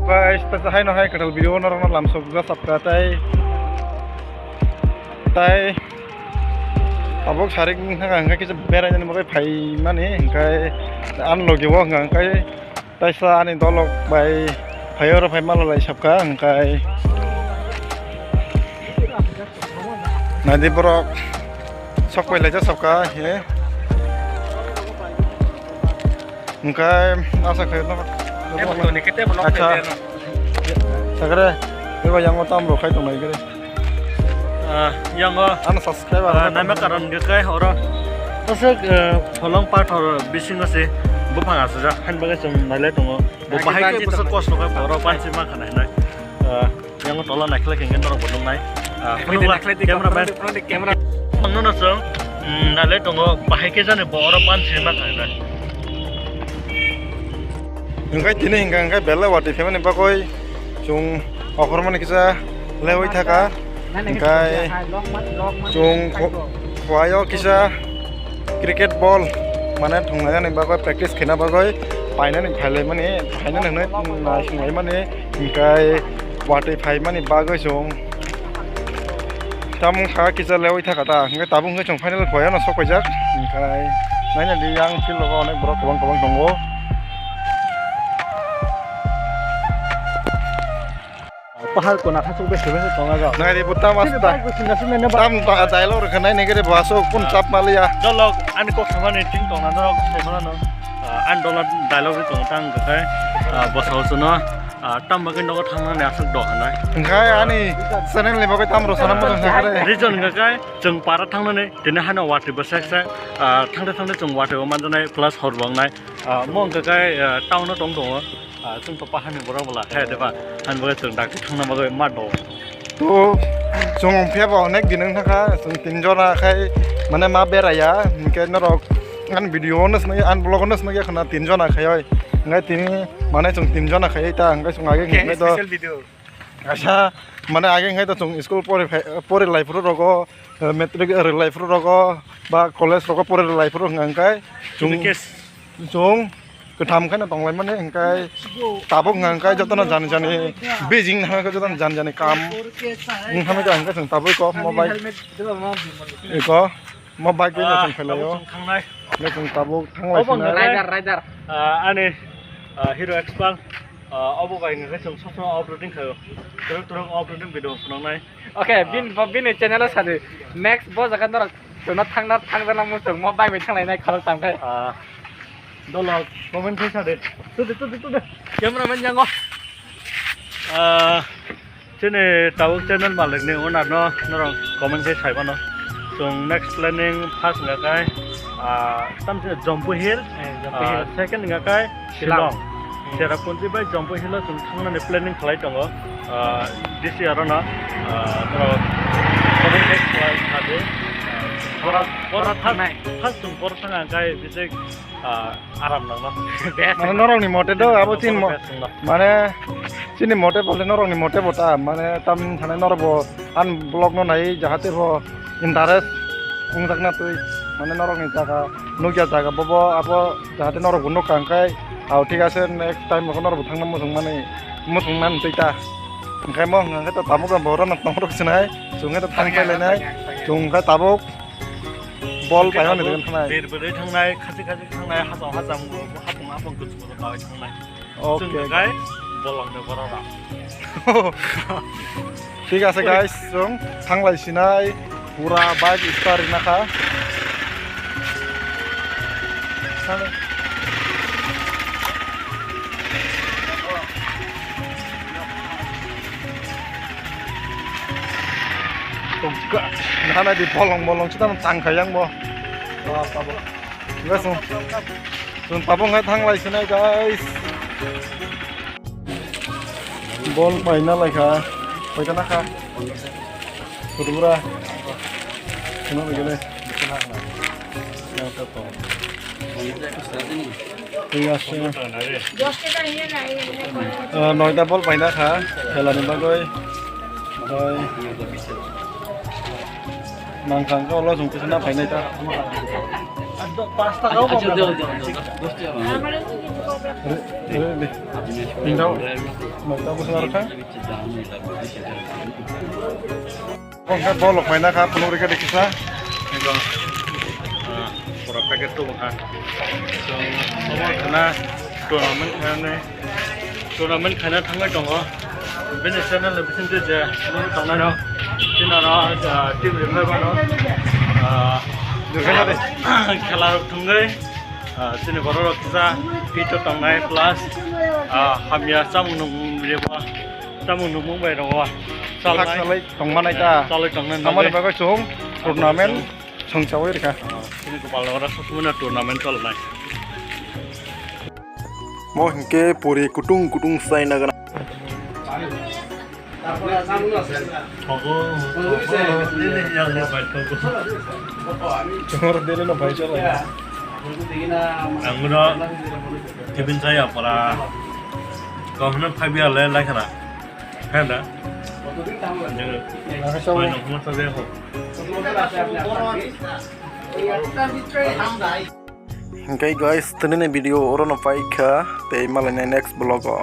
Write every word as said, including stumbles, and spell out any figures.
Guys, ta hai no hai kwtal video norok no lamsok ja sapka tai, tai tabuk sarik wngkha hwnkhe kisa berainani bagwi phaimani hwnkhe ani logi o hwnkha hwnkhe taisa ani dolok bai phai oro phai malai sapka hwnkhe naidi borok sok pai laijak sapka he. Hwnkhe asa khe no. Table toni khe table Acha. Sakre, eba yango tam rok khai tongnai kre. Ah, yango. Ano subscriber. Ah, nama karon ge kai oro. Aswk, eh, pholong pathor bisingo se buphang asajak han bagwi chwng nailai tongo. Bo bahai khe busa kosto khe borok pansi ma khana hinai. Ah, Yang tola naikhlai khe norok bo nuknai. Ah, phunukla cameraman. Phunukla camera. Phunukno chwng, mm, nailai tongo, bahai khe jani bo oro pan sima khainai. Hwnkhe tini hwnkha hwnkhe belai watwi phaimani bagwi chwng okhormani kisa lewi thaka. Hwnkhe chwng pho-, phuaio kisa cricket ball mane thwngnainani bagwi practice khaina bagwi painani phailaimani, phainani hwnwi naisinglaimani. Hwnkhe watwi phaimani bagwi chwng tamo wngkha kisa lewi thaka ta, hwnkhe tabuk hwnkhe chwng final khuaino sok paijak. Hwnkhe naina di yang field rogo onek borok kwbang kwbang tongo. Pahar kona khasuk bese bese tongo. Nai di buta mas ta. Tam ta dialogue rwkha nai nai gere baso kun chap maliya. Dolok ani kok samani ting tongna norok sai mano. Ani dolok dialogue ri tong tang kai. Bosao suno. Ah, tam bagwi nogo thangnani aswk do hinai. Hwnkhe ani channel ni bagwi tam rw sana mono sakre. Reason hwnkhe kai chwng para thangnani tini hano watwi bo sek sek, ah, thangde thangde chwng watwi bo manjanai plus hor bo wngnai. Ah, mo hwnkhe kai, ah, town o tong tongo. Ah, chwng to pahani borok bwla khe deba. Hani bagwi chwng dakti thangna bagwi ma do. To chwng phiya bo onek din wngkha, chwng tin jona khai mane ma beraya, hwnkhe norok ani video no swnwi, ani vlog no swnwi khna tin jona khai oi. Hwnkhe tini mane chwng tin jona khai ta, hwnkhe chwng age hwnkhe do. Special video. Kaisa mane age hwnkhe to chwng school pori phai, pori lai phuru rogo, eh, matric ri lai phuru rogo, ba college rogo pori lai phuru hwnkhe chwng Chwng kwtham khe no tonglaimani hwnkhe tabuk hwnkhe jotono jani jani bijing hwnkhe jotono jani jani kam wngkha hwnkhe chwng tabuk kok mo bike eko mo bike bai no chwng phailaio. Hwnkhe chwng tabuk thanglai sinai. Rider, rider. Ah, ani, ah, Hero Xpulse, ah, obo bai hwnkhe chwng sob sob off-roading khaio. Turuk turuk off-roading video phunuknai. Okay, ah, bin, bini channel o sadi. Next bo jaga norok Chwngno thangna, thangna muchung mo bai bai thanglainai khorok tang khe. Ah, dolo comment khe sade. Tude, tude, tude. Cameraman jango. Ah, chini tabuk channel malik ni owner no norok comment khe sai mano. Chwng next planning first hwnkha khe, ah, tam chini Jompu Hill, eh, Jompu ah, Hill. Second hwnkha khe Shillong. Shillong. Hmm. Cherrapunji bai Jompu Hill o chwng thangnani planning khlai tongo. Ah, this year no, ah, norok comment khlai sadi. Ah, bora, bora thang, first chwng bora thang ang kai bisik, ah, aram nangno. Mane norokni mote do abo chin mo-, best wngno. Mane chini mote bole norokni mote bo ta, mane tam thane norok bo an vlog no nai jahate bo interest wngjakna twi, mane norokni jaga, nukya jaga bobo abo jahate norok bo nukha hwnkhe, ah, thik ase, next time bo norok bo thangna muchung mani, muchung nani twi ta. Hwnkhe mo hwnkhe to tabuk bo rwna tongrok sinai, chwngkhe to thang pailai nai, chwngkhe tabuk bol paimani tabuk thangnai. Bir bwrwi thangnai, khasi khasi thangnai, hacham hacham, hapung hapung kuchuk kuchuk kawai thangnai. Okay. Chwng hwnkhe bolong de borok rok. Thik ase guys, chwng thanglai sinai pura bike start rina kha. Tongka, nana di bolong bolong sita tang kha yang bo. Wah, apa bo? Guys, chwng, chwng tabuk hai thanglai sinai, guys. Bol paina lai kha, paina na kha. Putbura. Sino begini. Twi aswk. Ah, noita bol paina kha, khelani bagwi. Oi. Nangkha hwnkhe ulo chwng kisa na phainai ta. Acha, acha, deo, deo, deo, dos tiya bang. Re, re, re. Tinggal, nokta bwswk arokha. Oke, bol khaina kha, phunuk rikha de kisa. Ego, ah, pura packet tu bwkha. So, obo khana tournament khainai. Tournament khaina thangwi tongo. Bini channel ni bisingtwi je nung tongnai rok, chini aro, ah, team rwngthai mano. Ah, khela rok thwngwi, ah, chini borok rok kisa fit o tongnai plus, ah, hamya chamung nung rwma, chamung nungmung bai rwma. Salnai. Salai tongmanai ta. Salai tongnai. Amoni bagwi chwng tournament. Songchawi rikha. Chini Gopalnagar o sob somoi no tournament cholnai. Mo hinkhe puri kutung kutung chaina gana. Thogo, thogo, daily yang le bai thogo. Chwng daily no bai cholai. Ang no tibin chaya pora. Kok no five year le lai khana. Handa. Ang no mo sa de ho. Hinkhe guys, tini ni video oro no paikha, tei malainai next vlog o.